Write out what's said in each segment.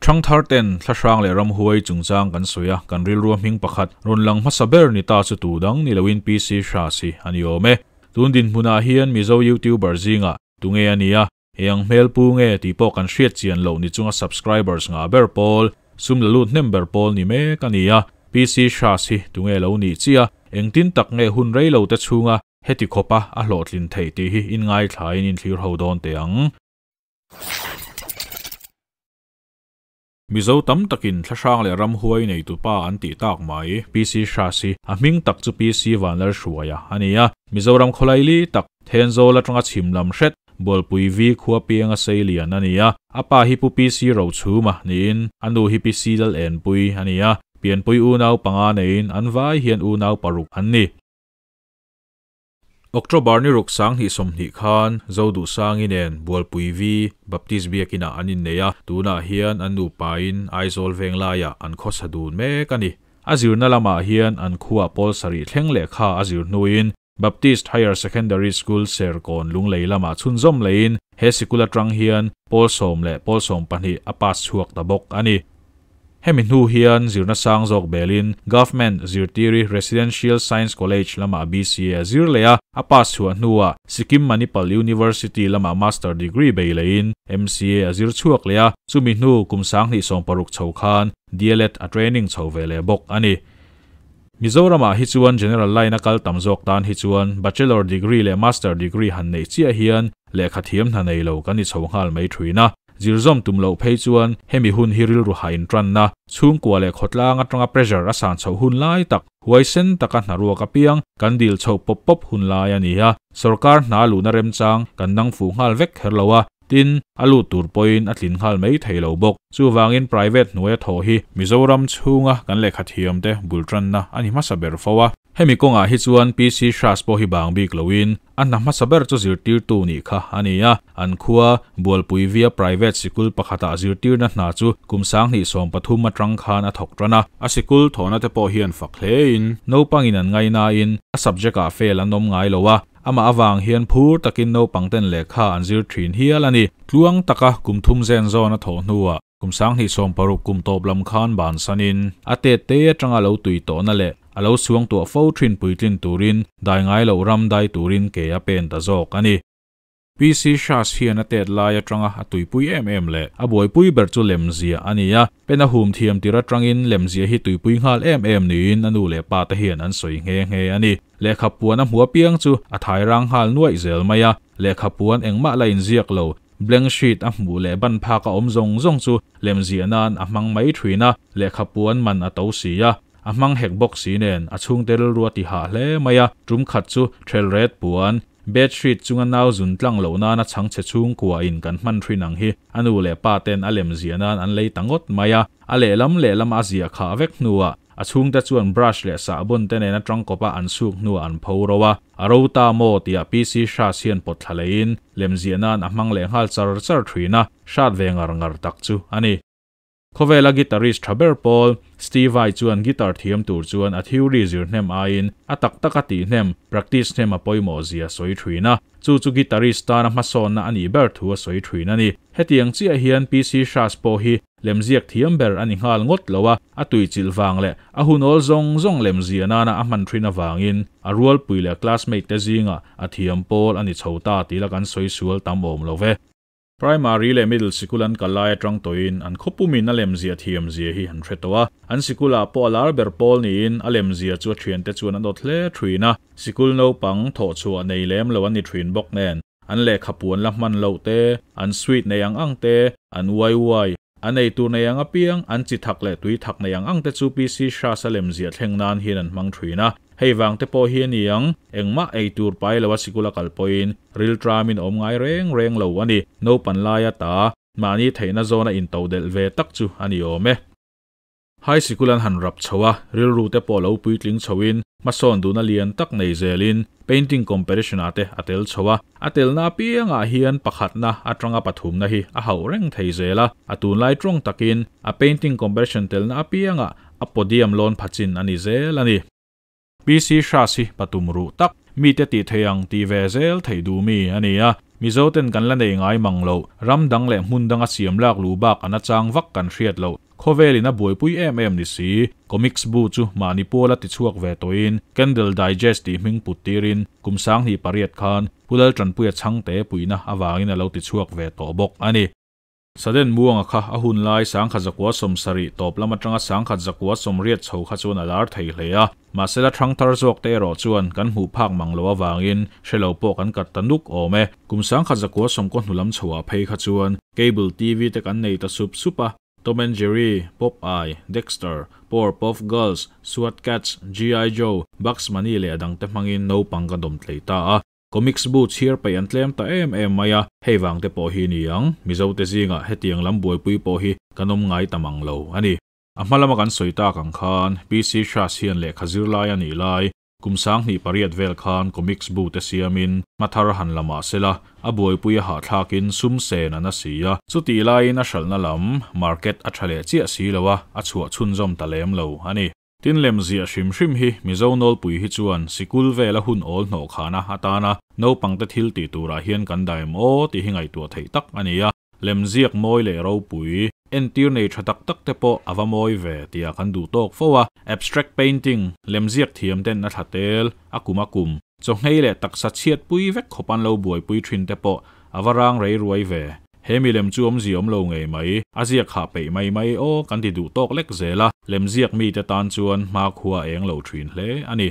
Ṭhangthar ten thlahrang leh ramhuai chungchang kan sawi a, kan rilrua hming pakhat rawn lang hmasa ber ni ta chu tu dang ni loin PC Hras hi a ni awm e. Tun dinhmunah hian Mizo YouTuber zingah tunge a nia, eng hmel pu nge tih pawh kan hriat chian loh ni chunga subscribers ngah ber pawl, sum la lut hnem ber pawl ni mek a ni a. PC Hras hi tunge lo nih chiah, engtin tak nge hun rei lo te chhunga heti khawpa a hlawhtlin theih tih hi inngaithlain inthlir ho dawn teh ang. Mizo tam takin thlahrang leh ramhuai neitu pa an tih tak mai. PC Hras hi a hming tak chu PC Vanlalhruaia a ni a. Mizoram khawlaili tak, Thenzawl atanga chhim lam hret, Bualpui Vi khua pianga sei lian a ni a. A pa hi Pu PC Rochhuma niin a nu hi Pi C Lalenpui a ni a. Pianpui unau panga neiin an vai hian unau paruk an ni. October ni ruk 2020 khan Zoduhsangi nen Bualpui Vi Baptist Biakinah an innei a, tunah hian an nupain Aizawl venglaiah an khawsa dun mek a ni. A zirna lamah hian an khuah pawl sarih thleng lehkha a zir hnuin Baptist Higher Secondary School Serkawn Lunglei lamah chhunzawm leiin he sikul atang hian pawl 10 leh pawl 12 a pass chhuak ta bawk a ni. Hemi hnu hian zirna sang zawk belin Government Zirtiri Residential Science College lamah BCA zir leh a, a pass chhuah hnuah Sikkim Manipal University lamah Master Degree bei leiin MCA a zir chhuak leh a, chumi hnu kum 2016 chho khan DLED a training chho ve leh bawk a ni. Mizoramah hi chuan General line a kal tam zawk tan hi chuan Bachelor Degree leh Master Degree han nei chiah hian lehkha thiam hna nei lo kan ni chho nghal mai thin a. Zirzawm tum loh phei chuan hemi hun hi rilru ha intranna, chhungkua leh khawtlang atanga pressure a san chhoh hun lai tak, huaisen taka hna ruak apiang kan dil chhoh pawp pawp hun lai a ni a. Sorkar hna luhna remchang kan nang fuh nghal vek kher lo a, tin a lut tur pawhin a tlin nghal mai thei lo bawk. Chuvangin private hnuaia thaw hi Mizoram chhunga kan lehkha thiam te bul tanna a ni hmasa ber fo a. Hemi kawngah hi chuan PC Hras pawh hi bang bik loin a hna hmasa ber chu zirtirtu nih kha a ni a. An khua Bualpui via private sikul pakhatah zirtirna hna chu kum 2013 atang khan a thawk tan a. A sikul thawhna te pawh hian fak hlein naupangin an ngainain a subject ah fail an awm ngai lo a. Ama awang hian phur takin naupang ten lehkha an zir thin hial a ni. Tluang taka kum thum zen zawn a thawh hnuah kum 2016 kum tawp lam khan ban sanin a te te atanga lo tui tawhna leh a lo suang tuah fo thin puitlin turin dai ngai lo ram dai turin ke a pen ta zawk a ni. PC Hras hian a tet lai atanga a tuipui em em leh a buaipui ber chu lemzia a ni a. Pen a hum thiam tir atangin lemzia hi tuipui nghal em em niin a nu leh pa te hian an sawi nghe nghe a ni. Lehkha puan a hmu apiang chu a thai rang nghal nuaih zel mai a. Lehkha puan engmah la inziak lo, blank sheet a hmuh leh ban phak a awm zawng zawng chu lemzia nan a hmang mai thin a. Lehkha puan man a to si a, a hmang hek bawk si nen a chhungte rilru a ti hah hle mai a. Tum khat chu thel ret puan bedsheet chunga nau zun tlang lo nana chang che chhung kua in kan hman thin ang hi a nu leh pa ten a lemzia nan an lei ta ngawt mai a. A lehlam lehlam a zia kha vek hnuah a chhungte chuan brush leh sahbun te nena tangkawpa an suk hnuah an pho ro a. A ro ta maw tia PC Hras hian pawt thla leiin lemzia nan a hmang leh nghal char char thin a, hrat ve ngar ngar tak chu a ni. Khawvela guitarist tha ber pawl Steve Vai chuan guitar thiam tur chuan a theory zir hnem aiin a tak taka tih hnem practice hnem a pawimawh zia sawi thin a. Chu chu guitarist tana hmasawnna a nih ber thu a sawi thin a ni. Hetiang chiah hian PC Hras pawh hi lemziak thiam ber a ni nghal ngawt lo a, a tui chilh vang leh a hunawl zawng zawng lemzia nana a hman thin awangin a rualpui leh classmate te zinga a thiam pawl a ni chho ta tih la kan sawi sual tam awm lo ve. Primary leh middle sikul an kalai atang toin an khopumin a lemzia thiam zia hi an hre to a. An sikulah pawh a lar ber pawl niin a lemzia chu a thian te chuan an awt hle thin a. Sikul naupang thawh chhuah nei lem lo an ni thin bawk nen an lehkha puan la hman lo te, an sweet nei ang ang te, an uai uai an ei tur nei ang apiang an chi thak leh tui thak nei ang ang te chu PC Hras a lemzia thleng nan hian an hmang thin a. Hei wang te pawh hi ani ang engmah ei tur pai lo a sikula kal pawhin ril tramin awm ngai reng reng lo a ni. Naupan laia ta mahni theihna zawna in to del ve tak chu a ni awm e. High sikul an han rap chho a, rilru te pawh lo puitling chhoin hmasawn duhna lian tak nei zelin painting competition ah te a tel chho a. A telna apiangah hian pakhatna atanga pathumna hi a hauh reng thei zel a. A tunlai tawng takin a painting competition telna apiangah a podium lawn phachin a ni zel a ni. PC Hras hi patum ru tak mi te ti thei ang ti ve zel thei du mi a ni a. Mizoten kan la nei ngai mang loh, ram dang leh hmun danga siam lak luh bak a nachang vak kan hriat loh, khawvelin a buaipui em em ni si, comics bu chu mahni puala tichhuak ve tawhin Candle Digest tih hming put tirin kum 2008 khan Pu Laltanpuia Chhangte puihna avangin a lo tichhuak ve tawh bawk a ni. Sudden Muanga kha a hun lai 1970 tawp lam atanga 1980 chho kha chuan a lar thei hle a, mahsela thangthar zawk te erawh chuan kan hmuh phak mang loh avangin hre lo pawh kan kat ta nuk awm e. Kum 1990 hnu lam chhoah phei kha chuan Cable TV te kan nei ta sup sup a, Tom and Jerry, Popeye, Dexter, Powerpuff Girls, Swat Kats, GI Joe, Bugs Bunny leh a dangte hmangin naupang ka dawm tlei ta a. Comics bu chhiar peih an tlem ta em em mai a, hei vang te pawh hi ni ang, Mizote zingah hetiang lam buaipui pawh hi kan awm ngai ta mang lo a ni. A hma lama kan sawi tak ang khan PC Hras hian lehkha zirlai a nih lai, kum 2008 vel khan comics bu te siamin hma thar han la mah sela, a buaipui a hahthlakin sum sen a na si a. Chutih laiin a hralhna lam, market, a tha leh chiah si lo a, a chhuah chhunzawm ta lem lo a ni. Tin lem ziah hrim hrim hi Mizo nawlpui hi chuan sikul vela hun awl hnawh khana atana naupangte thil tih turah hian kan dah em aw tih hi ngaihtuah theih tak a ni a. Lem ziak mawi leh ropui, entir nei tha tak tak te pawh a va mawi ve tia kan duh tawk fo a. Abstract painting, lem ziak thiam ten a thla tel, a kum a kum, chawhnghei leh taksa chhiatpui vek khawp an lo buaipui thin te pawh a va rang rei ruai ve. He milem chu awmzia awm lo ngei mai, a ziak hah peih mai mai aw kan ti duh tawk lek zel a, lemziak mite tan chuan hmakhua a eng lo thin hle a ni.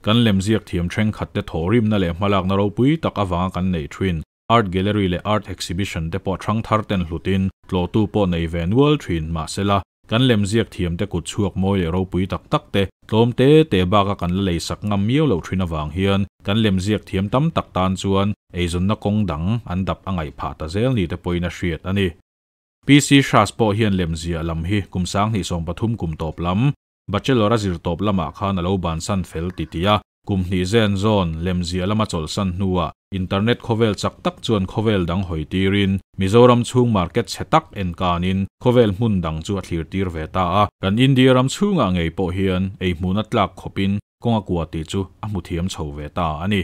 Kan lemziak thiam thenkhat te thawhrimna leh hmalakna ropui tak avanga kan neih thin Art Gallery leh Art Exhibition te pawh thangthar ten hlutin tlawhtu pawh nei ve nual thin mahsela, Kan lemziak thiamte kut chhuak mawi leh ropui tak tak te, tlawm te te baka kan la leisak ngam miau loh thin avang hian kan lemziak thiam tam tak tan chuan eizawnna kawng dang an dap a ngaih phah ta zel ni te pawhin a hriat a ni. PC Hras pawh hian lemziah lam hi kum 2013 kum tawp lam, Bachelor a zir tawp lamah khan a lo bansan fel ti ti a, kum hnih zen zawn lemziah lama chawlhsan hnuah internet khawvel chak tak chuan khawvel dang hawi tirin Mizoram chhung market chhe tak en kanin khawvel hmun dang chu a thlir tir ve ta a. Kan India ram chhungah ngei pawh hian ei hmuhna tlak khawpin kawng a kua tih chu a hmu thiam chho ve ta a ni.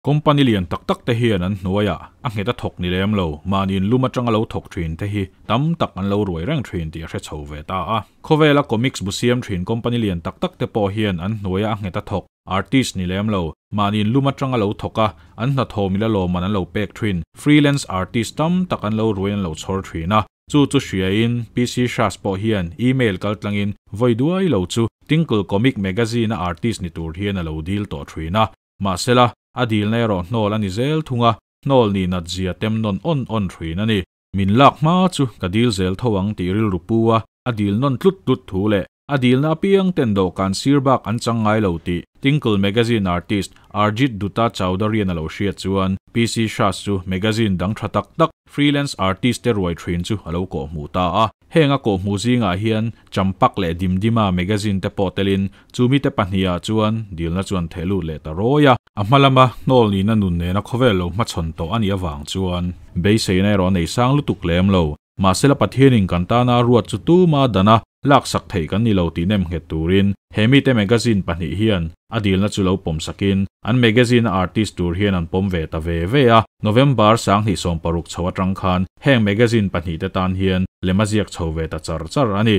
Company lian tak tak te hian an hnuaiah a nghet a thawk ni lem lo, mahniin lum atanga lo thawk thin te hi tam tak an lo ruai reng thin tih a hre chho ve ta a. Khawvela comics bu siam thin company lian tak tak te pawh hian an hnuaia a nghet a thawk, artist ni lem lo, mahniin lum atanga lo thawk a, an hnathawh mila lawmman an lo pek thin, freelance artist tam tak an lo ruaiin an lo chhawr thin a. Chu chu hriain PC Hras pawh hian email kaltlangin vawi duai lo chu Tinkle Comic Magazine-a artist ni tur hian a lo dil tawh thin a. Mahsela, a dilna erawh hnawl a ni zel thung a, hnawl nih nat zia tem nawn awn awn thin a ni. Min lak hma chu ka dil zel tho ang tih rilru pu a, a dil nawn tlut tlut thu leh a dilna apiang ten dawhkan sir bak an chang ngai lo tih Tinkle Magazine artist Arjit Dutta Chowdhury-an a lo hriat chuan PC Hras chu magazine dang tha tak tak freelance artist te ruai thin chu a lo kawhhmuh ta a. Heng a kawhhmuh zingah hian Champak leh Dimdima magazine te pawh telin chu mite pahnihah chuan dilna chuan theh lut leh ta rawi a. A hma lama hnawl nihna nun nena khawvel lo hmachhawn tawh a nih avang chuan beiseina erawh a nei sang lutuk lem lo. Mahsela Pathianin kan tana a ruat chu tuma dana laksak theih kan ni lo tih nem nghet turin he mite magazine pahnih hian a dilna chu lo pawm sakin an magazine-a artist tur hian an pawm ve ta ve ve a. November 2016 chho atang khan heng magazine pahnihte tan hian lem a ziak chho ve ta char char a ni.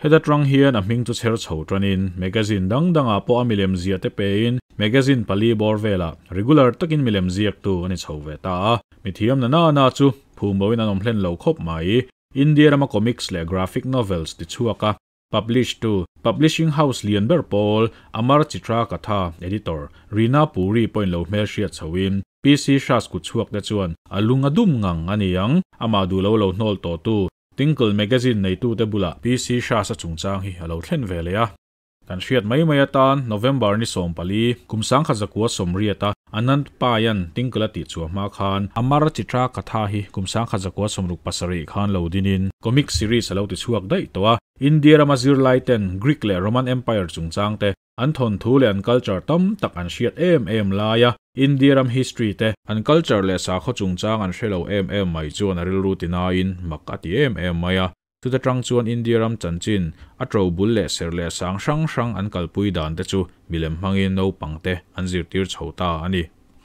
Heta tang hian a hming chu chher chho tanin magazine dang dangah pawh a milem ziah te pein magazine pali bawr velah regular takin milem ziaktu a ni chho ve ta a. Mithiam na na na chu phumboin an awm hlen lo khawp mai. India rama comics leh graphic novels ti chhuak a, publish tu publishing house lian ber pawl Amar Chitra Katha editor Reena Puri pawhin lo hmel hriat chhoin PC Hras kut chhuak te chuan a lung a dum ngang a ni ang. Amah duh lo lo hnawl tawhtu Tinkle magazine neitute bulah PC Hras-a chungchang hi a lo thlen ve leh a. Kan hriat mai mai atan November ni 14, kum 1980-a Anant Pai-a'n Tinkle a tih chhuah hma khan Amar Chitra Katha hi kum 1967 khan lo dinin comic series a lo ti chhuak daih tawh a. India rama zirlaiten Greek leh Roman Empire chungchang te An thawnthu leh an culture tam tak an hriat em em laia India ram history te, an culture leh sakhaw chungchang an hre lo em em mai chuan a rilru tinain mak a ti em em mai a. Chuta tang chuan India ram chanchin, a to bul leh serh leh sang hrang hrang an kalpui dan te chu milem hmangin naupang te an zirtir chho ta a ni.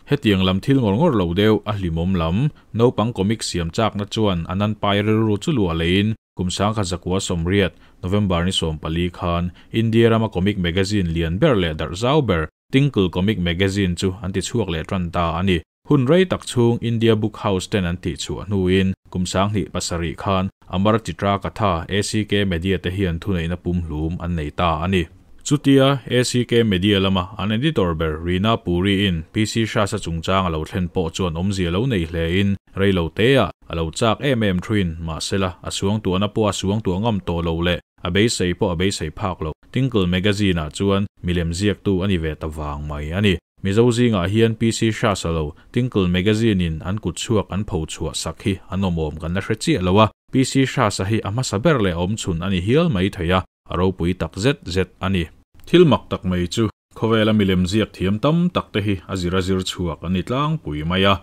Hetiang lam thil ngawr ngawr lo deuh a hlimawm lam, naupang comic siam chakna chuan a nan pai rilru chu luah leiin kum 1980, November ni 14 khan India rama comic magazine lian ber leh darh zau ber Tinkle Comic Magazine chu an ti chhuak leh tan ta a ni. Hun rei tak chhung India Book House ten an tih chhuah hnuin kum 2007 khan Amar Chitra Katha, ACK Media te hian thuneihna pumhlum an nei ta a ni. Chutia ACK Media lama an editor ber Reena Puri in PC Hras-a chungchang a lo thlen pawh chuan awmzia lo nei hlein rei lo te-ah a lo chak em em thuin mahsela a suangtuahna pawh a suangtuah ngam tawh lo leh a beisei pawh a beisei phak lo. Tinkle Magazine-ah chuan milem ziaktu a ni ve ta vang mai a ni. Mizo zingah hian PC Hras-a lo Tinkle Magazine-in an kut chhuak an pho chhuah sak hi an awmawm kan la hre chiah lo a, PC Hras-a hi a hmasa ber leh awm chhun a ni hial mai thei a, a ropui tak zet zet a ni. Thil mak tak mai chu khawvela milem ziak thiam tam tak te hi a zir a zir chhuak an ni tlangpui mai a,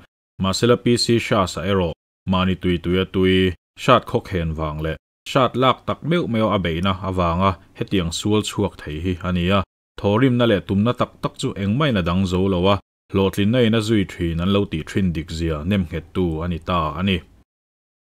mahsela PC Hras-a erawh mahni tui tuia tui hrat khawkhen vang leh hrat lak tak meuh meuh a beihna avanga hetiang sual chhuak thei hi a ni a, thawrimna leh tumna tak tak chu engmah in a dang zo lo a, hlawhtlinna in a zui thin an lo tih thin dik zia nem nghettu a ni ta a ni.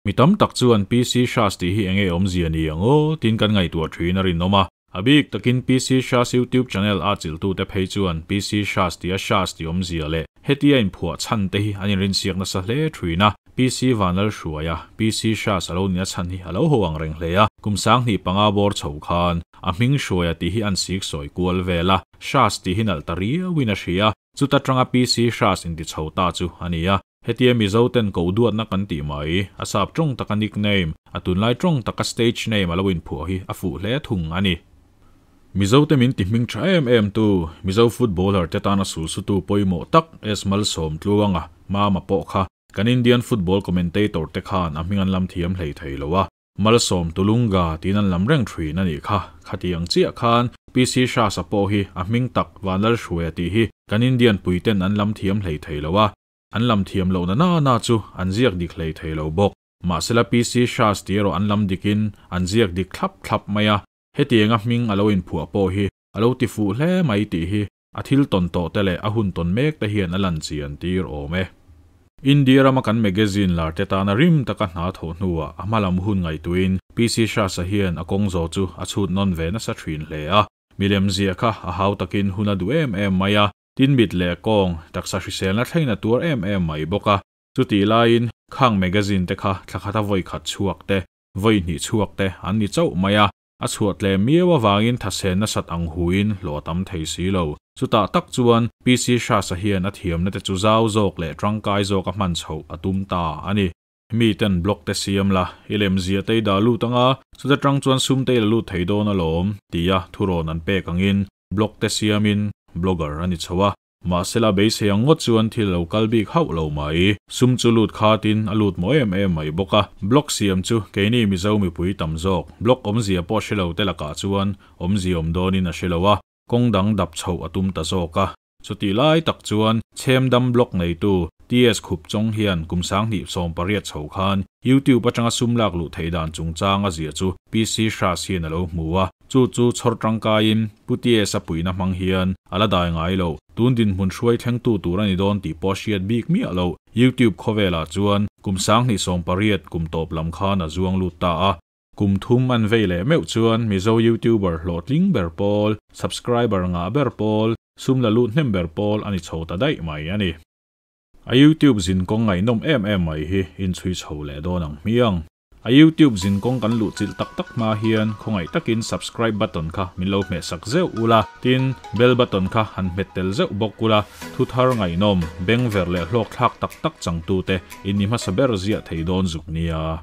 Mi tam tak chuan PC Hras tih hi enge awmzia ni ang aw tiin kan ngaihtuah thin a rinawm a. A bik takin PC Hras YouTube channel a chilhtute phei chuan PC Hras tih a Hras tih awmzia leh hetia inphuah chhan te hi an inrinsiak nasa hle thin a. PC Vanlalhruaia, PC Hras a lo nihna chhan hi a lo ho ang reng hle a. Kum 2005 bawr chho khan a hming hruaia tih hi an sik sawi kual vel a, Hras tih hi nalh ta riauin a hria. Chuta tanga PC Hras inti chho ta chu a ni a. Hetia Mizo ten ko duatna kan tih mai, a sap tawng taka nickname, a tunlai tawng taka stage name a lo inphuah hi a fuh hle thung a ni. Mizo te min ti hming tha em em tu, Mizo footballer te tana sulsutu pawimawh tak S Malsawmtluanga, Mama pawh kha kan Indian football commentator te khan a hming an lam thiam hlei thei lo a. Malsawm Tulunga tiin an lam reng thin a nih kha. Khatiang chiah khan PC Hras-a pawh hi a hming tak Vanlalhruaia tih hi kan Indian puiten an lam thiam hlei thei lo a. An lam thiam lohna na na chu an ziak dik hlei thei lo bawk. Mahsela PC Hras tih erawh an lam dikin an ziak dik thlap thlap mai a. Hetianga hming a lo inphuah pawh hi a lo ti fuh hle mai tih hi a thil tawn tawh te leh a hun tawn mek te hian a lan chian tir awm e. India rama kan magazine lar te tana rim taka hna thawh hnuah a hma lam hun ngaihtuin PC Hras-a hian a kawng zawh chu a chhut nawn ve nasa thin hle a. Milem ziah kha a hau takin hun a duh em em mai a. Tin mit leh kawng, taksa hriselna thlengin a tuar em em mai bawk a. Chutih laiin khang magazine te kha thla khata vawi khat chhuak te, vawi hnih chhuak te an ni chauh mai a. A chhuah tlem miau avangin thasen nasat ang huin hlawh a tam thei si lo. Chutah tak chuan PC Hras-a hian a thiamna te chu zau zawk leh tangkai zawk a hman chhoh a tum ta a ni. Mi ten blog te siam la, i lemzia te i dah lut anga, chuta tang chuan sum te i la lut thei dawn alawm, tia thurawn an pek angin blog te siamin blogger a ni chho a. Mahsela beisei ang ngawt chuan thil a lo kal bik hauh lo mai. Sum chu lut khatin a lut maw em em mai bawk a. Blog siam chu keini Mizo mipui tam zawk, blog awmzia pawh hre lo te lakah chuan awmzia awm dawnin a hre lo a, kawng dang dap chhoh a tum ta zawk a. Chutih lai tak chuan Chhemdam blog neitu TS Khupchawng hian kum 2018 chho khan YouTube atanga sum lak luh theih dan chungchang a zia chu PC Hras hian a lo hmu a. Chu chu chhawr tangkaiin Pu TS a puihna hmang hian a la dai ngai lo. Tun dinhmun hruai thlengtu tur a ni dawn tih pawh hriat bik miah lo. YouTube khawvelah chuan kum 2018 kum tawp lam khan a zuang lut ta a. Kum thum an vei leh meuh chuan Mizo YouTuber hlawhtling ber pawl, subscriber ngah ber pawl, sum la lut hnem ber pawl a ni chho ta daih mai a ni. A YouTube zinkawng ngaihnawm em em mai hi inchhui chho leh dawn ang hmiang. A YouTube zinkawng kan luh chilh tak tak hma hian khawngaih takin subscribe button kha min lo hmeh sak zeuh ula, tin bell button kha han hmet tel zeuh bawk ula, thu thar ngaihnawm, beng ver leh hlawk thlak tak tak changtute in ni hmasa ber ziah thei dawn zuk nia.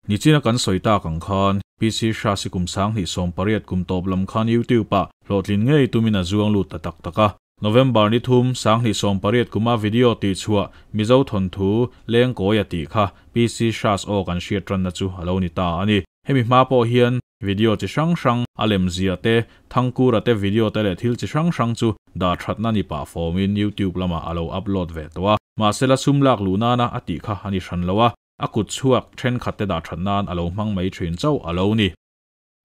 Nichina kan sawi tak ang khan PC Hras hi kum 2018 kum tawp lam khan YouTube ah hlawhtlin ngei tumin a zuang lut ta tak tak a. November ni thum 2018 kuma video tih chhuah Mizo thawnthu Lengkawi a tih kha PC Hras aw kan hriat tanna chu a lo ni ta a ni. Hemi hma pawh hian video chi hrang hrang a lemzia te, Thangkura te video te leh thil chi hrang hrang chu dah thatna ni pah fawmin YouTube lamah a lo upload ve tawh a. Mahsela sum lak luh nana a tih kha a ni hran lo a, a kut chhuak thenkhat te dah that nan a lo hmang mai thin chauh a lo ni.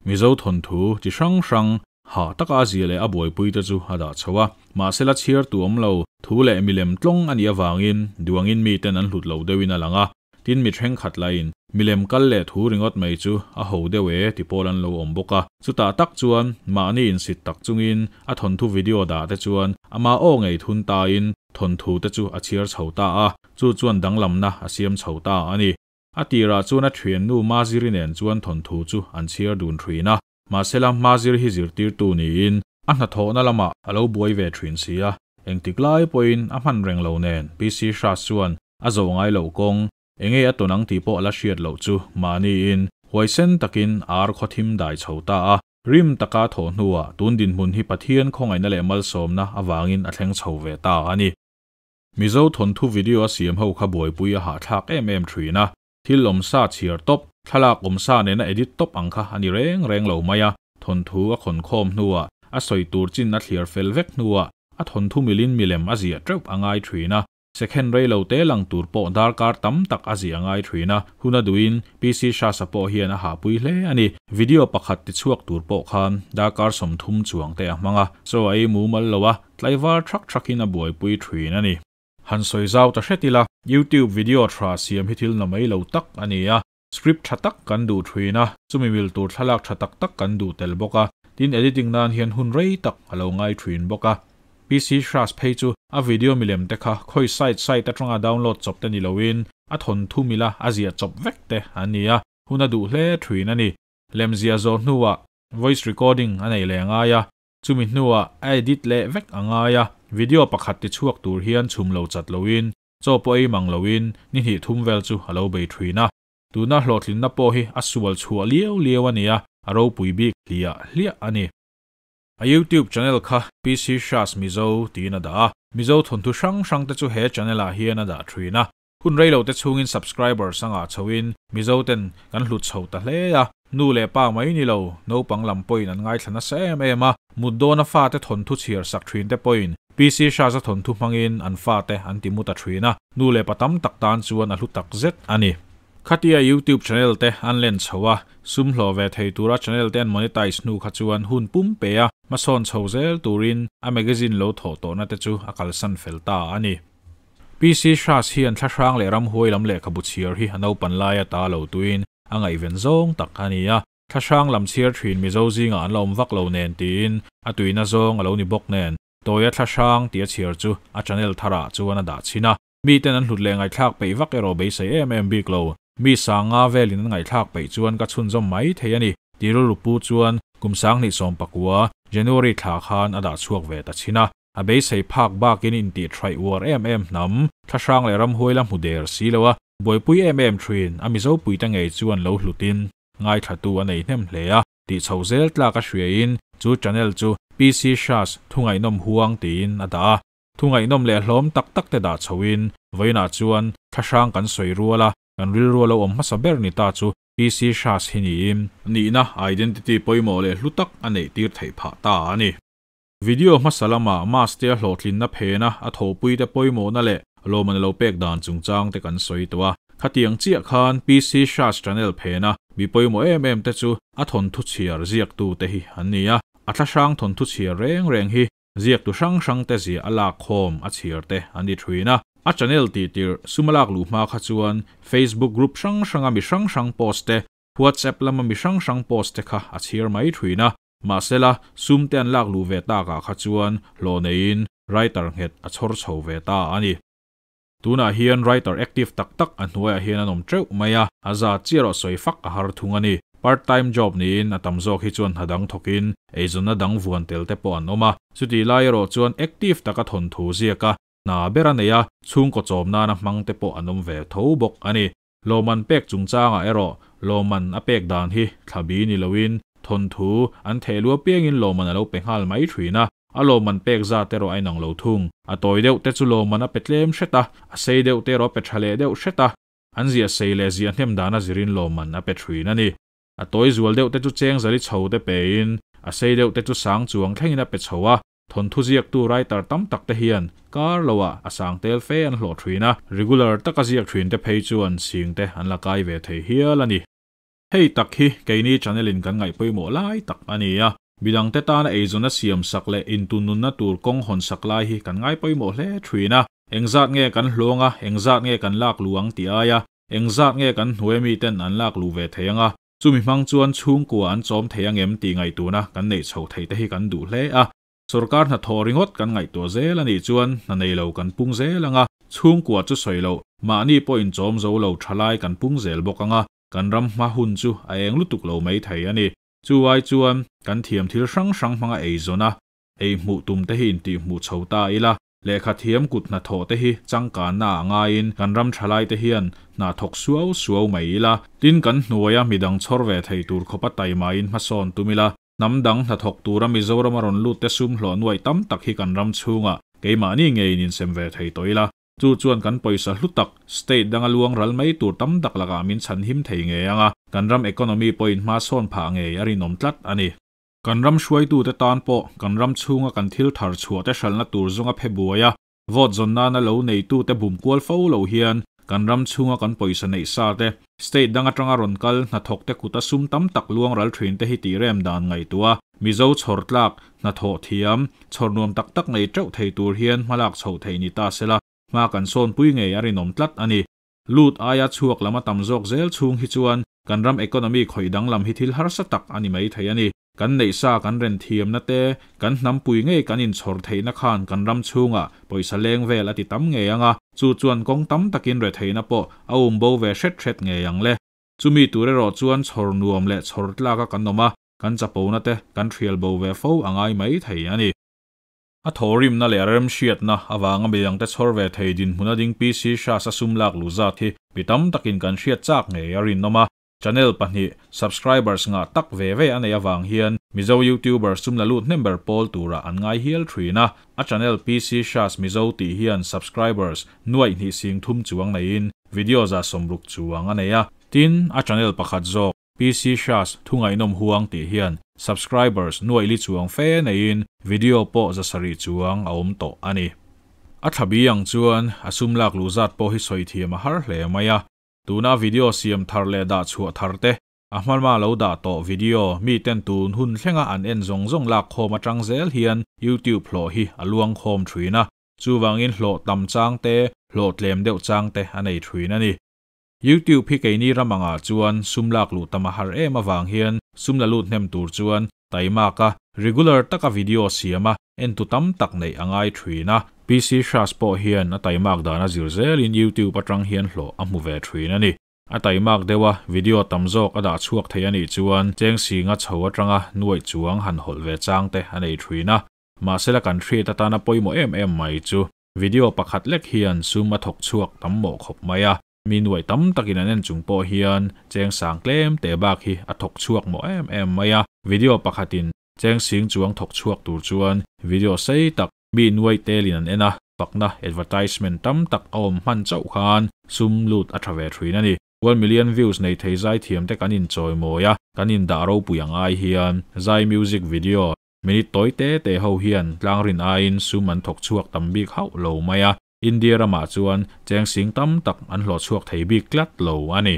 Mizo thawnthu chi hrang hrang ha taka a zia leh a buaipui te chu a dah chho a. Mahsela chhiar tu awm lo, Thu leh milem tlawng a nih avangin duangin miten an hlut lo deuhin a lang a, tin mi thenkhat lahin milem kal leh thu ringawt mai chu a ho deuh e ti pawl an lo awm bawk a. Chutah tak chuan mahni insit tak chungin a thawnthu video dah te chuan ama aw ngei thun tain thawnthu te chu a chhiar chho ta a, chu chuan danglamna a siam chho ta a ni. A tirah chuan a thiannu Maziri nen chuan thawnthu chu an chhiar dun thin a, mahsela Maziri hi zirtirtu niin a hnathawhna lamah a lo buai ve thin si a, engtik lai pawhin a hman reng lo nen PC Hras chuan a zawh ngai loh kawng enge a tawn ang tih pawh a la hriat loh chu mahniin huaisen takin ar khaw thim dai chho ta a, rim taka thawh hnuah tun dinhmun hi Pathian khawngaihna leh malsawmna avangin a thleng chho ve ta a ni. Mizo thawnthu video a siam ho kha buaipui a hahthlak em em thin a, thil awmsa chhiar tawp, thlalak awmsa nena edit tawp ang kha a ni reng reng lo mai a, thawnthu a khawnkhawm hnuah a sawi tur chin a thliar fel vek hnuah a thawnthu milin milem a ziah teuh a ngai thin a, second rei lo te lang tur pawh darkar tam tak a ziah a ngai thin a, hun a duhin PC Hras-a pawh hian a hahpui hle a ni. Video pakhat tichhuak tur pawh khan darkar 30 chuang te a hmang a, chaw a ei mumal lo a, tlaivar thak thakin a buaipui thin a ni. Han sawi zau ta hret ila, YouTube video tha siam hi thil na mai lo tak a ni a, script tha tak kan duh thin a, chumi mil tur thlalak tha tak tak kan duh tel bawk a, tin editing nan hian hun rei tak a lo ngai thin bawk a. PC Hras phei chu a video milem te kha khawi site site atanga download chawp te ni loin a thawnthu mila a ziah chawp vek te an ni a, hun a duh hle thin a ni. Lemzia zawh hnuah voice recording a nei leh ngai a, chumi hnuah a edit leh vek a ngai a, video pakhat tichhuak tur hian chhum lo chat loin chaw pawh ei mang loin ni hnih thum vel chu a lo bei thin a. Tuna hlawhtlinna pawh hi a sual chhuah liau liau a ni a, a ropui bik hliah hliah a ni. A YouTube channel kha PC Hras Mizo tiin a dah a, Mizo thawnthu hrang hrang te chu he channel ah hian a dah thin a. Hun rei lo te chungin subscribers anga chhoin Mizo ten kan hlut chho ta hle a, nu leh pa mai ni lo, naupang lam pawhin an ngaithla nasa em em a, mut dawna fa te thawnthu chhiar sak thin te pawhin PC Hras a thawnthu hmangin an fa te an ti mu ta thin a, nu leh pa tam tak tan chuan a hlu tak zet a ni. Khatia YouTube channel te an len chho a, sum hlawh ve thei tura channel te an monetize hnu kha chuan hun pum pe a, hmasawn chho zel turin a magazine lo thawh tawhna te chu a kalsan fel ta a ni. PC Hras hian thlahrang leh ramhuai lam lehkhabu chhiar hi a naupan laia ta lo tuin a ngaihven zawng tak a ni a, thlahrang lam chhiar thin Mizo zingah an la awm vak lo nen tiin a tuina zawng a lo ni bawk nen tawia thlahrang tih a chhiar chu a channel tharah chuan a dah chhin a. Miten an hlut leh ngaihthlak peih vak erawh beisei em em bik lo. Mi sanga velin an ngaihthlak peih chuan ka chhunzawm mai thei a ni. Tiril pu chuan kum 2019 January thla khan a dah chhuak ve ta chhin a. A beisei phak bakin inti thrai uar em em hnam, thlahrang leh ramhuai la hmu der si lo a, buaipui em em thin a Mizo puite ngei chuan lo hlutin ngaithla tu a nei hnem hle a, tih chho zel tlak a hriain chu channel chu PC Hras thungaihnawm huang tiin a dah a. Thungaihnawm leh hlawm tak tak te dah chhoin vawiinah chuan thlahrang kan sawi rual a, kan rilru lo awm hmasa ber ni ta chu PC Hras hi niin nihna identity pawimawh leh hlu tak a neih tir theih phah ta a ni. Video hmasa lama mass te a hlawhtlinna phena a thawhpui te pawimawhna leh lawman lo pek dan chungchang te kan sawi tawh a. Khatiang chiah khan PC Hras channel phena mi pawimawh em em te chu a thawnthu chhiar ziaktu te hi an ni a. A thlahrang thawnthu chhiar reng reng hi ziak tu hrang hrang te zia a lak khawm a chhiar te an ni thin a. A channel ti tir sumalak luhma kha chuan Facebook group hrang hranga mi hrang hrang post te, WhatsApp lama mi hrang hrang post te kha a chhiar mai thin a. Mahsela sum te an lak lu ve ta ka kha chuan hlawh neiin writer nghet a chhawr chho ve ta a ni. Tunah hian writer active tak tak a hnuaiah hian an awm teuh mai a, a za chiah erawh sawi fak a har thung a ni. Part time job niin a tam zawk hi chuan hnadang thawkin eizawnna dang vuan tel te pawh an awm a. Chuti lai erawh chuan active taka thawnthu ziak a, hna ber a nei a, chhungkaw chawm nana hmang te pawh an awm ve tho bawk a ni. Lawman pek chungchangah erawh lawman a pek dan hi thlabi ni loin thawnthu an theh lua piangin lawman a lo pe nghal mai thin a, a lawman pek zat erawh a inang lo thung. A tawi deuh te chu lawman a pe tlem hret a, a sei deuh te erawh a pe tha leh deuh hret a, an zia sei leh zia hnem dan a zirin lawman a pe thin a ni. A tawi zual deuh te chu cheng zali chho te pein, a sei deuh te chu sang chuang thlengin a pe chho a, thawnthu ziaktu writer tam tak te hian kar loah a sang tel fe an hlawh thin a, regular taka ziak thin te phei chuan sing te an la kai ve thei hial a ni. Hei tak hi keini channel in kan ngaih pawimawh lai tak a ni a. Midangte tana eizawnna siamsak leh intunnunna tur kawng hawnsak lai hi kan ngai pawimawh hle thin a. Engzat nge kan hlawng a, engzat nge kan lak luh ang tih aia engzat nge kan hnuai miten an lak luh ve thei ang a, chumi hmang chuan chhungkua an chawm thei ang em tih ngaihtuahna kan neih chhoh theih te hi kan duh hle a. Sorkar hnathawh ringawt kan ngaihtuah zel a nih chuan hna nei lo kan pung zel ang a, chhungkua chu sawi loh, mahni pawh inchawm zo lo thalai kan pung zel bawk ang a, kan ram hma hun chu a eng lutuk lo mai thei a ni. Chu ai chuan kan thiam thil hrang hrang hmanga eizawn a, ei hmuh tum te hi intih hmuh chho ta ila, lehkha thiam kut hnathawh te hi changkanna ah ngaiin kan ram thalai te hian hna thawk suau suau mai ila, tin kan hnuaia midang chhawr ve thei tur khawpa taimain hmasawn tum ila, hnam dang hnathawk tura Mizorama rawn lut te sum hlawh nuaih tam tak hi kan ram chhungah keimahni ngeiin insem ve thei tawh ila. Chu chuan kan pawisa hlu tak, state danga luang ral mai tur tam tak lakah min chhan him thei ngei ang a, kan ram economy pawhin hma sawn phah ngei a rinawm tlat a ni. Kan ram hruaitute tan pawh kan ram chhunga kan thil thar chhuah te hralhna tur zawnga phe buai a, vote zawn nana lo neitute bum kual fo lo hian kan ram chhunga kan pawisa neih sa te, state dang atanga rawn kal hnathawk te kuta sum tam tak luang ral thin te hi tih rem dan ngaihtuah a, Mizo chhawr tlak, hnathawh thiam, chhawr nuam tak tak nei teuh thei tur hian hmalak chhoh theih ni ta sela, hma kan sawnpui ngei a rinawm tlat a ni. Lut aia chhuak lam a tam zawk zel chhung hi chuan kan ram economy khawih danglam hi thil harsa tak a ni mai thei a ni. Kan neihsa kan ren thiamna te, kan hnampui ngei kan inchhawr theihna khan kan ram chhungah pawisa leng vel a ti tam ngei ang a, chu chuan kawng tam takin retheihna pawh a umbo ve hret hret ngei ang le. Chumi tur erawh chuan chhawr nuam leh chhawr tlaka kan awm a, kan chapona te kan thial bo ve fo a ngai mai thei a ni. A thawhrimna leh a remhriatna avanga midangte chhawr ve thei dinhmuna ding PC Hras a sum lak luh zat hi mi tam takin kan hriat chak ngei a rinawm a. Channel pahnih subscribers ngah tak ve ve a neih avang hian Mizo YouTuber sum la lut hnem ber pawl turah an ngai hial thin a. A channel PC Hras Mizo tih hian subscribers nuaih hnih sing thum chuang neiin video 60 chuang a nei a. Tin, a channel pakhat zawk PC Hras thu ngaihnawm huang tih hian subscribers nuaih li chuang fe neiin video pawh 700 chuang a awm tawh a ni. A thlabi ang chuan a sum lak luh zat pawh hi sawi thiam a har hle mai a. Tuna video siam thar leh dah chhuah thar te, a hmalma lo dah tawh video mi ten tun hun thlenga an en zawng zawng lak khawm atang zel hian YouTube hlawh hi a luang khawm thin a. Chuvangin hlawh tam chang te, hlawh tlem deuh chang te a nei thin a ni. YouTube hi keini ramanga chuan sum lak luh tam a har em awang hian sum la lut hnem tur chuan taima ka regular taka video siam a en tu tam tak nei angai thin a. PC Hras pawh hian a taimak dana zir zelin YouTube atang hian hlawh a hmu ve thin a ni. A taimak deuha video tam zawk a dah chhuak thei ani chuan cheng singa chho atanga nuai chuang han hawlh ve chang te a nei thin a. Mahsela kan hriat atana pawimawh em em mai chu video pakhat lek hian sum a thawk chhuak tam mawh khawp mai a. Mi nuai tam takin an en chung pawh hian cheng sang tlem te bak hi a thawk chhuak mawh em em mai a. Video pakhatin cheng sing chuang thawk chhuak tur chuan video sei tak mi nuai telin an en a, fakna advertisement tam tak a awm hman chauh khan sum lut a tha ve thin a ni. 1 million views nei thei zai thiam te kan in chawi mawi a, kan in dah ropui ang ai hian zai music video minute tawi te te ho hian tlang rin aiin sum an thawk chhuak tam bik hauh lo mai a. India ramah chuan cheng sing tam tak an hlawh chhuak thei bik tlat lo a ni.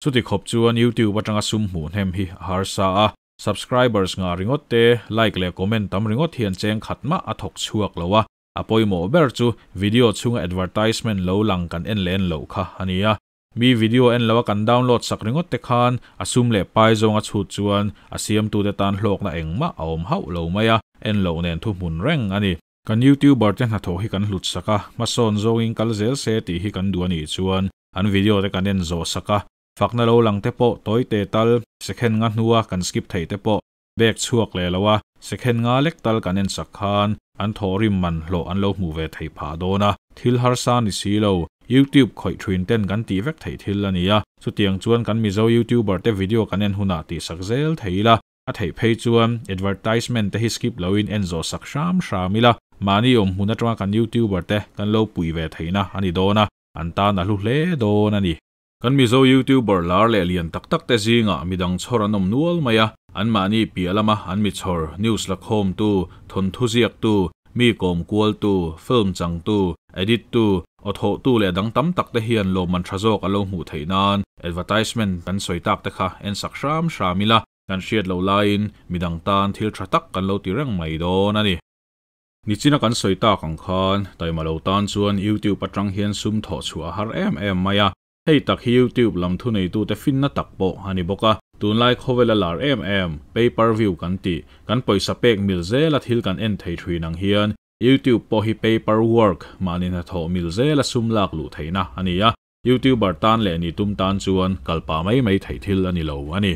Chuti khawp chuan YouTube atanga sum hmuh hnem hi a harsa a, subscribers nga ringawt te, like leh comment tam ringawt hian cheng khat mah a thawk chhuak lo a. A pawimawh ber chu video chhunga advertisement lo lang kan en leh en loh kha a ni a. Mi video en lo a kan download sak ringawt te khan a sum leh pai zawnga chhut chuan a siamtute tan hlawkna engmah a awm hauh lo mai a, en loh nen thu hmun reng a ni. Kan YouTuber te hnathawh hi kan hlut sak a, hmasawn zawngin kal zel se tih hi kan duh a nih chuan an video te kan en zawh sak a, fakna lo lang te pawh tawi te tal second nga hnua kan skip thei te pawh bek chhuak leh lo a, second nga lek tal kan en sak khan an thawhrim man hlawh an lo hmu ve thei phah dawn a. Thil harsa ni si lo, YouTube khawih thin ten kan tih vek thei thil a ni a, chutiang chuan kan Mizo YouTuber te video kan en hunah tih sak zel thei ila, a theih phei chuan advertisement te hi skip loin en zawh sak hram hram ila, mahni awm hmun atanga kan YouTuber te kan lo pui ve theihna a ni dawn a, an tan a hlu hle dawn a ni. Kan Mizo YouTuber lar leh lian tak tak te zingah midang chhawr an awm nual mai a, an mahni piah lama an mi chhawr, news la khawm tu, thawn thu ziak tu, mi kawm kual tu, film chang tu, edit tu, aw thawh tu leh dang tam tak te hian lawmman tha zawk a lo hmuh theih nan advertisement kan sawi tak te kha en sak hram hram ila. Kan hriat loh laiin midang tan thil tha tak kan lo ti reng mai dawn a ni. Nichina kan sawi tak ang khan taima lo tan chuan YouTube atang hian sum thawh chhuah a har em em mai a. Hei tak hi YouTube lam thuneitute finna tak pawh a ni bawk a. Tunlai khawvela lar em em, pay per view kan tih, kan pawisa pek mil zela thil kan en thei thin ang hian YouTube pawh hi pay per work mahni hnathawh mil zela sum lak luh theihna a ni a. YouTuber tan leh ni tum tan chuan kalpah mai mai theih thil a ni lo a ni.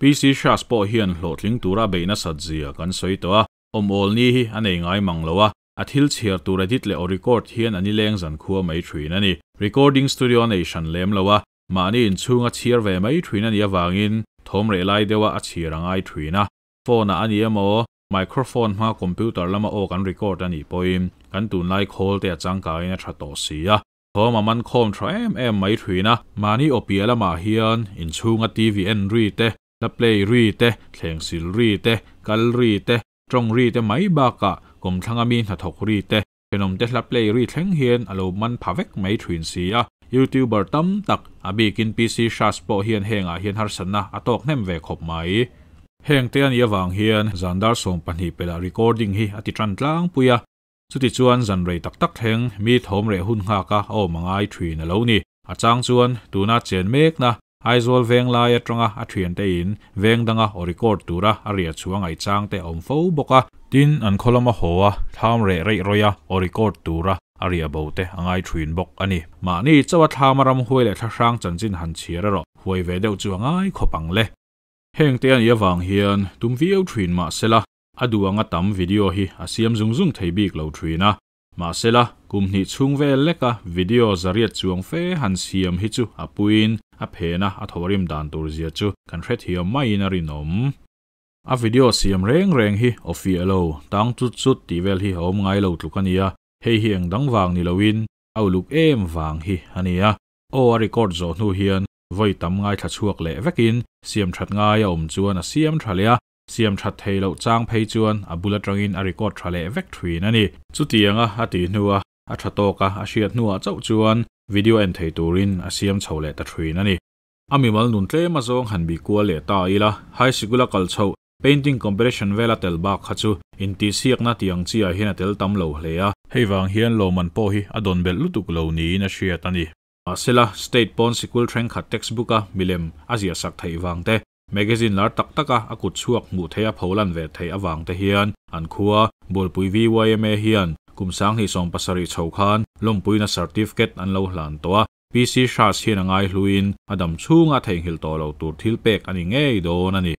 PC Hras pawh hian hlawhtling tura beih nasat zia kan sawi tawh a, awm awl ni hi a nei ngai mang lo a, a thil chhiar tur edit leh aw record hian a nileng zan khua mai thin a ni. Recording studio a nei hran lem lo a, mahni inchhunga chhiar ve mai thin a nih avangin thawm reh lai deuha a chhiar a ngai thin a. Phone ah a ni emaw, microphone hma computer lama aw kan record a nih pawhin kan tunlai khawl te a changkangin a tha tawh si a. Thawm a man khawm tha em em mai thin a. Mahni aw piah lamah hian inchhunga TV en ri te, hla play ri te, thleng sil ri te, kal ri te, tawng ri te mai bakah kawmthlanga mi hnathawk ri te, thenawmte hla play ri thleng hian a lo man pha vek mai thin si a. Youtuber tam tak, a bikin PC Hras pawh hian hengah hian harsatna a tawk hnem ve khawp mai. Heng te a nih avang hian zan dar 12 pelah recording hi a ti tan tlangpui a. Chutichuan zan rei tak tak thleng mi thawm reh hun nghak a awm a ngai thin a lo ni. A chang chuan tuna chen mekna Aizawl veng lai atanga a thiante in veng danga aw record tura a riah chu a ngaihchang te a awm fo bawk a. Tin, an khaw lama haw a thlam reh reih rawih a aw record tura a riah bo te a ngai thin bawk a ni. Mahni chauh a thlama ram huai leh thlahrang chanchin han chhiar erawh huai ve deuh chu a ngai khawp ang le. Heng te a nih avang hian tum viau thin mahsela A duh anga tam video hi a siam zung zung thei bik lo thin a. Mahsela, kum hnih chhung vel leka video zariat chuang fe han siam hi chu a puiin a phena a thawhrim dan tur zia chu kan hrethiam maiin a rinawm. A video siam reng reng hi aw fiah lo, tang chut chut tih vel hi a awm ngai lo tluk a nia, hei hi eng dang vang ni loin a uluk em vang hi a nia. Aw a record zawh hnu hian vawi tam ngaithla chhuak leh vekin siam that ngai a awm chuan a siam tha leh a, Siam that thei loh chang phei chuan a bul atangin a record tha leh vek thin a ni. Chutianga a tih hnua a tha tawka a hriat hnuah chauh chuan video en thei turin a siam chho leh ta thin a ni. A mimal nun tlem azawng han bih kual leh ta ila, high sikul a kal chhoh, painting competition vela tel bak kha chu intihsiakna tih ang chi ah hian a tel tam lo hle a. Hei vang hian lawmman pawh hi a dawn belh lutuk lo niin a hriat a ni. Mahsela, state pawn sikul thenkhat textbook a milem a ziahsak theih vang te, Magazine lar tak taka a kut chhuak hmuh theih a pholan ve theih avang te hian an khua, Bualpui VYMA hian kum 2070 chho khan lawmpuina certificate an lo hlan tawh a, PC Hras hian a ngaihluin a dam chhunga a theihnghilh tawh loh tur thil pek a ni ngei dawn a ni.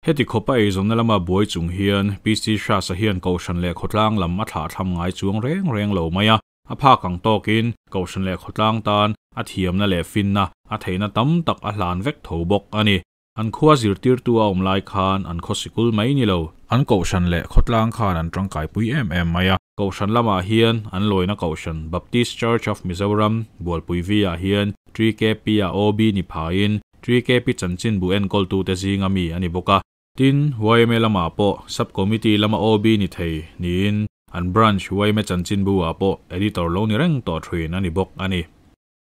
Heti khawpa eizawnna lama buai chung hian PC Hras-a hian Kohhran leh khawtlang lam a thlahthlam ngai chuang reng reng lo mai a. A phak ang tawkin Kohhran leh khawtlang tan a thiamna leh finna a theihna tam tak a hlan vek tho bawk a ni. An khua zirtirtu a awm lai khan an khaw sikul mai ni lo. An Kohhran leh khawtlang khan an tangkaipui em em mai a. Kohhran lamah hian an lawina Kohhran Baptist Church of Mizoram, Bualpui V-ah hian TKP ah OB ni phain TKP chanchinbu enkawltute zinga mi a ni bawk a. Tin, yma lamah pawh Sub Committee lama OB ni thei niin an Branch yma chanchinbu ah pawh Editor lo ni reng tawh thin a ni bawk a ni.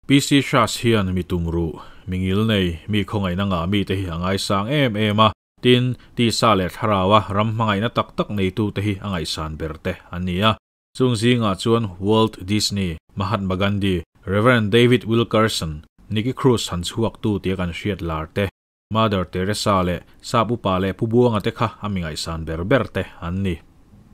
PC Hras hian mi tumruh, mi ngil nei, mi khawngaihna ngah mite hi a ngaisang em em a, tin, tisa leh thlaraua ram hmangaihna tak tak neitute hi a ngaihsan ber te an ni a. Chung zingah chuan Walt Disney, Mahatma Gandhi, Rev. David Wilkerson, Nicky Cruz han chhuaktu tia kan hriat lar te, Mother Teresa leh Sap upa leh Pu Buanga te kha a mi ngaihsan ber ber te an ni.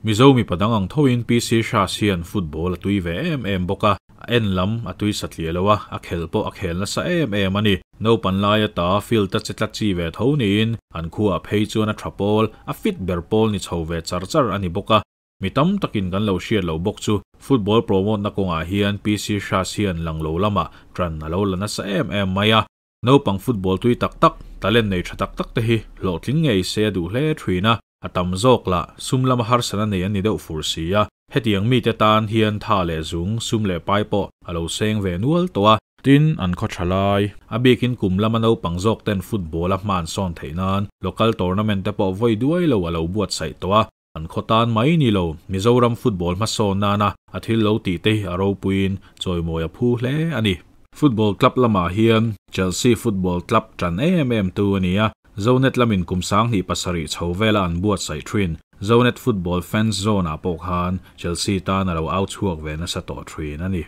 Mizo mipa dang ang thoin PC Hras hian football a tui ve em em bawk a, a en lam a tui satliah lo a, a khel pawh a khel nasa em em a ni. Naupan laia ta field a che tlat chi ve tho niin an khuaah phei chuan a tha pawl, a fit ber pawl ni chho ve char char a ni bawk a. Mi tam takin kan lo hriat lo bawk chu football promote na kawngah hian PC Hras hian lang lo lamah tan a lo la nasa em em mai a. Naupang football tui tak tak, talent nei tha tak tak te hi hlawhtling ngei se a duh hle thin a, a tam zawk lah sum lama harsatna nei an ni deuh fur si a, hetiang mite tan hian tha leh zung, sum leh pai pawh a lo seng ve nual tawh a. Tin, an khaw tha lai, a bikin kum lama naupang zawk ten football a hman sawn theih nan local tournament te pawh vawi duai lo a lo buatsaih tawh a, an khaw tan mai ni lo, Mizoram football hmasawn nana a thil lo tih te hi a ropuiin chawimawi a phu hle a ni. Football club lamah hian Chelsea football club tan em em tu a ni a. Zonet lamin kum 2007 chho vela an buatsaih thin Zonet Football Fans Zone-ah pawh khan Chelsea tan a lo au chhuak ve nasa tawh thin a ni.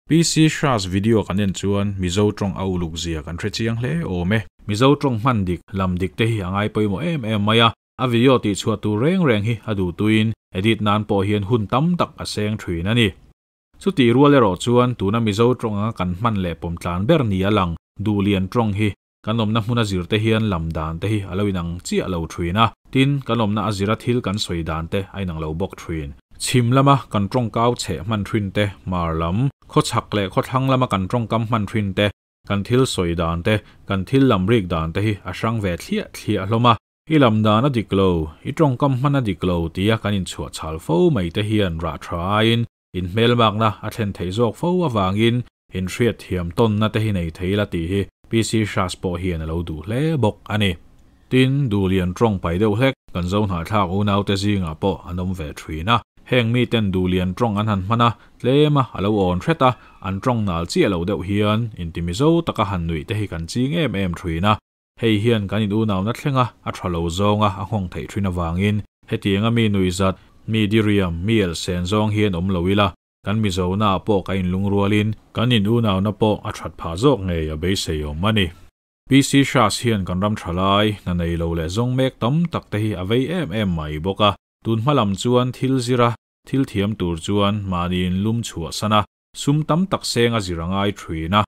PC Hras video kan en chuan Mizo tawng a uluk zia kan hre chiang hle awm e. Mizo tawng hman dik, lam dik te hi a ngai pawimawh em em mai a, a video tih chhuah tur reng reng hi a duhtuin edit nan pawh hian hun tam tak a seng thin a ni. Chutih rual erawh chuan tuna Mizo tawng anga kan hman leh pawm tlan ber ni a lang Duhlian tawng hi kan awmna hmun a zir te hian lam dan te hi a lo inang chiah lo thin a, tin, kan awmna a zira thil kan sawi dan te a inang lo bawk thin. Chhim lama kan tawngkau chheh hman thin te, hmar lam, khawchhak leh khawthlang lama kan tawngkam hman thin te, kan thil sawi dan te, kan thil lam rik dan te hi a hrang ve thliah thliah hlawm a. I lam dan a dik lo, i tawngkam hman a dik lo tia kan inchhuah chhal fo mai te hian rah tha aiin Inhmelmakna a thlen theih zawk fo avangin inhriat thiam tawnna te hi nei thei la tih hi PC Hras pawh hian a lo duh hle bawk a ni. Tin, Duhlian tawng pai deuh hlek kan Zohnahthlak unaute zingah pawh an awm ve thin a. Heng miten Duhlian tawng an han hman a, tlema a lo awn hret a, an tawng nal chiah lo deuh hian inti Mizo taka han nuih te hi kan ching em em thin a. Hei hian kan in unauna thlenga a tha lo zawnga a nghawng theih thin avangin hetianga mi nuihzat, mi diriam, mi elhsen zawng hian awm lo ila, kan Mizonaah pawh ka inlungrualin kan in unauna pawh a that phah zawk ngei a beisei awm a ni. PC Hras hian kan ram tha lai, hna nei lo leh zawng mek tam tak te hi a vei em em mai bawk a, tun hma lam chuan thil zira thil thiam tur chuan mahni inlum chhuahsan a, sum tam tak seng a zir a ngai thin a.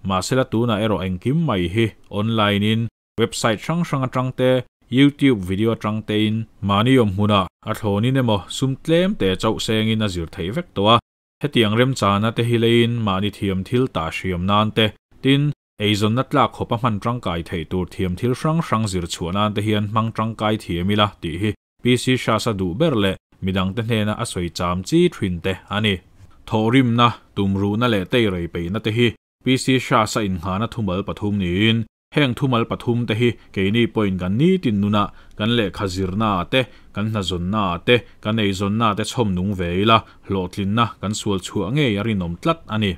Mahsela tunah erawh engkim mai hi online in website hrang hrang atang te, YouTube video atang te in mahni awm hmunah a thlawn in emaw sum tlem te chauh seng in a zir theih vek tawh a. Hetiang remchana te hi leiin mahni thiam thil tah hriam nan te, tin, eizawnna tlak khawp a hman tangkai theih tur thiam thil hrang hrang zir chhuah nan te hian hmang tangkai thiam ila tih hi PC Hras a duh ber leh midangte hnena a sawi cham chi thin te a ni. Thawhrimna, tumruhna leh teirei peihna te hi PC Hras a inngahna thumal pathum niin, heng thumal pathum te hi keini pawhin kan nitin nunah, kan lehkha zirnaah te, kan hnazawnnaah te, kan eizawnnaah te chhawm nung ve ila, hlawhtlinna kan sual chhuah ngei a rinawm tlat a ni.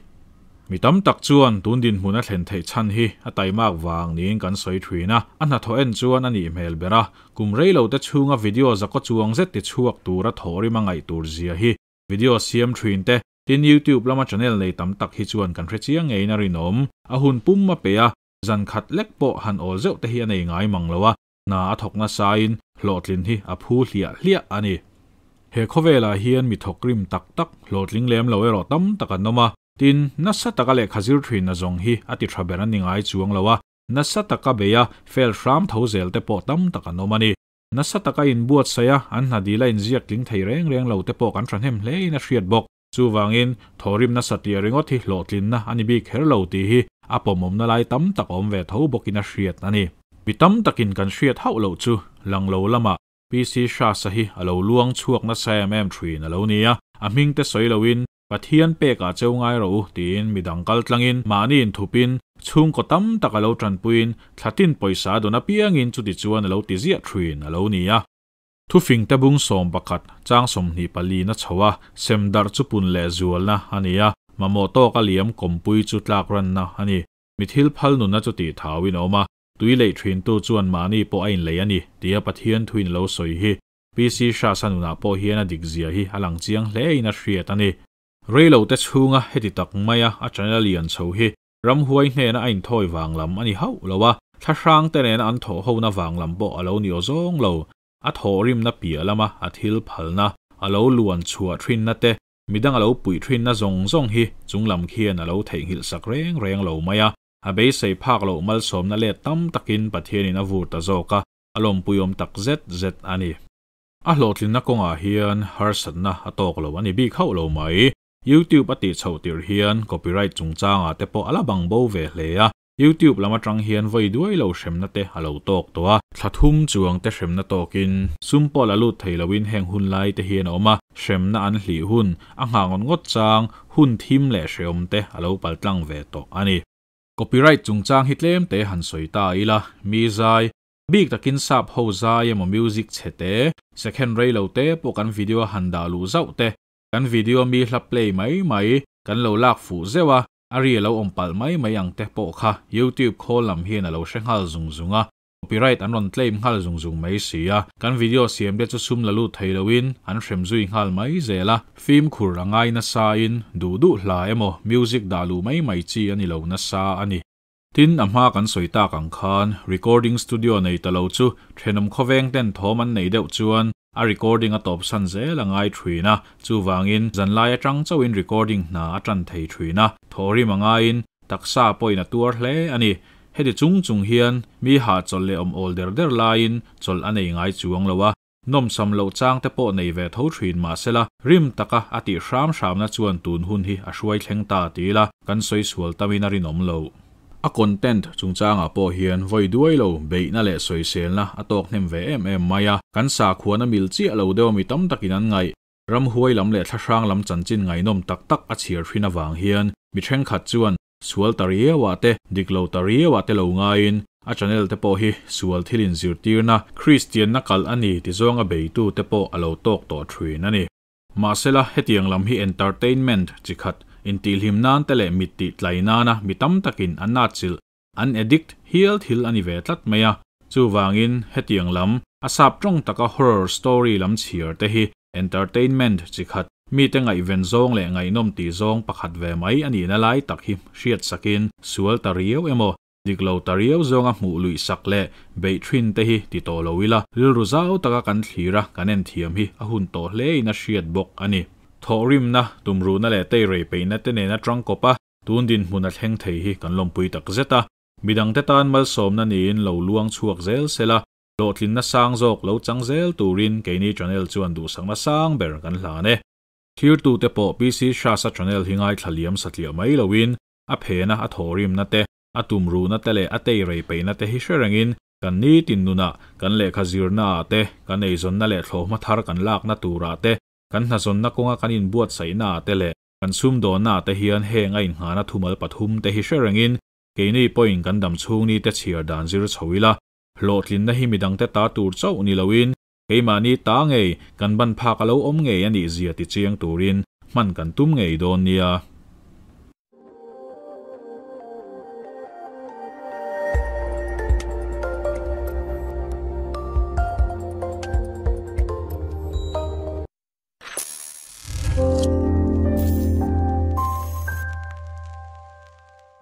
Mi tam tak chuan tun dinhmun a thlen theih chhan hi a taimak vang niin kan sawi thin a, a hnathawh en chuan a nih hmel ber a, kum reilo te chhunga video zakaw chuang zet ti chhuak tura thawhrim a ngaih tur zia hi video siam thin te, tin YouTube lama channel nei tam tak hi chuan kan hre chiang ngeiin a rinawm. A hun pum a pe a, zan khat lek pawh han awl zeuh te hi a nei ngai mang lo a, hna a thawk nasain hlawhtlin hi a phu hliah hliah a ni. He khawvelah hian mi thawkrim tak tak hlawhtling lem lo erawh tam tak an awm a, tin, nasa taka lehkha zir thin nazawng hi a ti tha ber an ni ngai chuang lo a, nasa taka bei a, fel hram tho zel te pawh tam tak an awm a ni. Nasa taka inbuatsaih a, an hna dila inziak tling thei reng reng lo te pawh kan thahnem hlein a hriat bawk. Chuvangin, thawhrim nasa tih ringawt hi hlawhtlinna a ni bik kher lo tih hi a pawmawmna lai tam tak awm ve tho bawkin a hriat a ni. Mi tam takin kan hriat hauh loh chu lang lo lamah PC Hrasa hi a lo luang chhuak nasa em em thin a lo ni a, a hming te sawi loin Pathian pekah cheu ngai rawh u tiin midang kal tlangin mahni inthupin chhungkaw tam tak a lo tanpuiin thlatin pawisa a dawn apiangin chuti chuan a lo ti ziah thin a lo ni a. Thufingte bung 11, chang 24 na chho a, sem darh chu pun leh zualna a ni a, mamawh tawka liam kawmpui chu tlak ranna a ni. Mi thil phal nunna chu tih thauin a awm a, tui leih thintu chuan mahni pawh a inlei a ni, tia Pathian thuin lo sawi hi PC Hrasa nunah pawh hian a dik zia hi a lang chiang hlein a hriat a ni. Reilote chhunga heti tak maia a channel lian chho hi Ramhuai hnena a inthawi vang lam a ni hauh lo a, thlahrangte nena an thawh hona vang lam pawh a lo ni aw zawng lo. A thawhrimna piah lama a thil phalna, a lo luan chhuah thinna te, midang a lo puih thinna zawng zawng hi chunglam khian a lo theihnghilh sak reng reng lo mai a. A beisei phak loh malsawmna let tam takin Pathianin a vur ta zawk a, a lawmpuiawm tak zet zet a ni. A hlawhtlinna kawngah hian harsatna a tawk lo a ni bik hauh lo mai. YouTube a tih chhoh tirh hian copyright chungchangah te pawh a la bang bo ve hle a, YouTube lam atang hian vawi duai lo hremna te a lo tawk tawh a, thla thum chuang te hremna tawkin sum pawh la lut thei loin heng hun lai te hian a awm a, hremna an hlih hun, a nghah ngawt ngawt chang, hun thim leh hrehawm te a lo paltlang ve tawh a ni. Copyright chungchang hi tlem te han sawi ta ila, mi zai, bik takin sap ho zai emaw music chhe te, second rei lo te pawh kan video a han dah luh zauh te, Kan video mi hla play mai mai kan lo lak fuh zeuh a, a ri a lo awm palh mai mai ang te pawh kha YouTube khawl lam hian a lo hre nghal zung zung a. Copyright an rawn claim nghal zung zung mai si a, kan video siam te chu sum la lut thei loin an hrem zui nghal mai zel a, fimkhur a ngai nasa in duh duh hla emaw music dah luh mai mai chi a ni lo nasa a ni. Tin, a hma kan sawi tak ang khan recording studio nei ta lo chu thenawm khawveng ten thawm an nei deuh chuan a recording a tawp san zel a ngai thin a, chuvangin zanlai atang chauhin recording hna a tan thei thin a, thawhrim a ngaiin taksa pawhin a tuar hle a ni. Heti chung chung hian mi hahchawlh leh awm awl der der laiin chawlh a nei ngai chuang lo a, nawmsam loh chang te pawh nei ve tho thin mahsela rim taka a tih hram hramna chuan tun hun hi a hruai thleng ta ti ila kan sawi sual tamin a rinawm lo. A content chungchangah pawh hian vawi duai lo beihna leh sawiselna a tawk hnem ve em em mai a, kan sakhuana mil chiah lo deuh mi tam takin an ngaih. Ramhuai lam leh thlahrang lam chanchin ngaihnawm tak tak a chhiar hrin avang hian mi thenkhat chuan sual ta riauah te, dik lo ta riauah te lo ngaiin a channel te pawh hi sual thil inzirtirna, Kristianna kalh a ni ti zawnga beitu te pawh a lo tawk tawh thin a ni. Mahsela, hetiang lam hi entertainment chi khat, intihhlim nan te leh mit tih tlai nana mi tam takin an atchilh, an addict hial thil a ni ve tlat mai a. Chuvangin, hetiang lam, a sap tawng taka horror story lam chhiar te hi entertainment chi khat, mite ngaihven zawng leh ngaihnawm tih zawng pakhat ve mai a nihna lai tak hi hriat sakin sual ta riau emaw, Dik lo ta riau zawnga hmuh luih sak leh beih thin te hi ti tawh lo ila, rilru zau taka kan thlir a, kan en thiam hi a hun tawh hle in a hriat bawk a ni. Thawhrimna, tumruhna leh teirei peihna te nena tangkawp a, tun dinhmun a thleng thei hi kan lawmpui tak zet a. Midangte tan malsawmna niin lo luang chhuak zel sela, hlawhtlinna sang zawk lo chang zel turin keini channel chuan duhsakna sang ber kan hlan e. Thirtute pawh PC Shasa channel hi ngaithla liam satliah mai loin a phena a thawhrimna te, a tumruhna te leh a teirei peihna te hi hre rengin kan nitin nunah, kan lehkha zirnaah te, kan eizawnna leh thlawhhma thar kan lakna turah te, kan hnazawnna kawnga kan inbuatsaihnaah te leh kan sumdawnnaah te hian heng a inghahna thumal pathum te hi hre rengin keini pawhin kan dam chhung ni te chhiar dan zir chho ila, hlawhtlinna hi midangte ta tur chauh ni loin keimahni ta ngei kan ban phak a lo awm ngei a nih zia ti chiang turin hman kan tum ngei dawn nia.